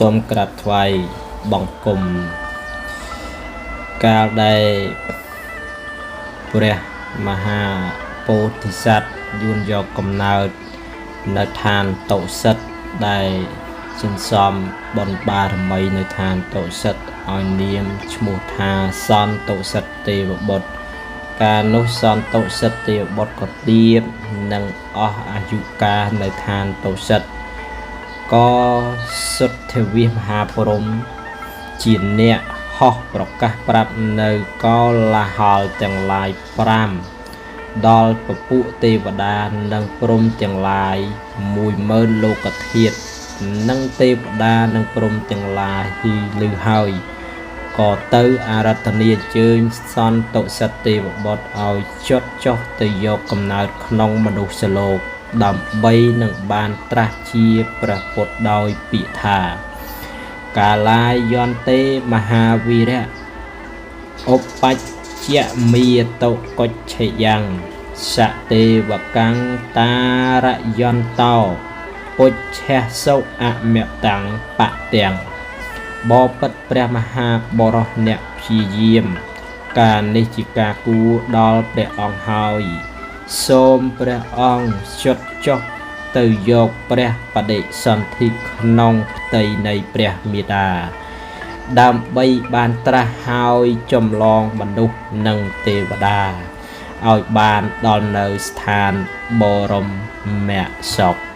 សូមក្រាបថ្វាយបង្គំកាលដែលព្រះមហាពោធិសត្វយួនយកកំណើតនៅឋានតុសិតដែលសន្សំបុណ្យបារមីនៅឋានតុសិតឲ្យនាមឈ្មោះថាសន្តុសិតទេវបុត្រកាលនោះសន្តុសិតទេវបុត្រក៏ទៀបនឹងអស់អាយុកាលនៅឋានតុសិតក៏សុទ្ធវិសមហាព្រហ្មជាអ្នកហោះប្រកាសប្រាប់នៅកោលាហលទាំងឡាយ5ដល់ពពួកទេវតានិងព្រហ្មទាំងឡាយ10000លោកធាតុនិងទេវតានិងព្រហ្មទាំងឡាយឮហើយក៏ទៅអារាធនាអញ្ជើញសន្តុសិទ្ធទេវបុត្រឲ្យចុតចុះទៅយកកំណើតក្នុងមនុស្សលោកដើម្បីនឹងបានត្រាស់ជាព្រះពុទ្ធដោយពាក្យថាកាលាយន្ទេមហាវីរៈឧបច្ចមេតុកុច្ឆយ៉ាងសទេវកੰតារយន្តោពុច្ឆសុអមតាំងបទាំងបបិទ្ធព្រះមហាបរោះអ្នកព្យាយាមការនេះជាការគួរដល់ព្រះអង្គហើយសូមព្រះអង្គចុតចុះទៅយកព្រះបដិសន្ធិក្នុងផ្ទៃនៃព្រះមាតាដើម្បីបានត្រាស់ហើយចម្លងមនុស្សនិងទេវតាឲ្យបានដល់នៅស្ថានបរមសុខ។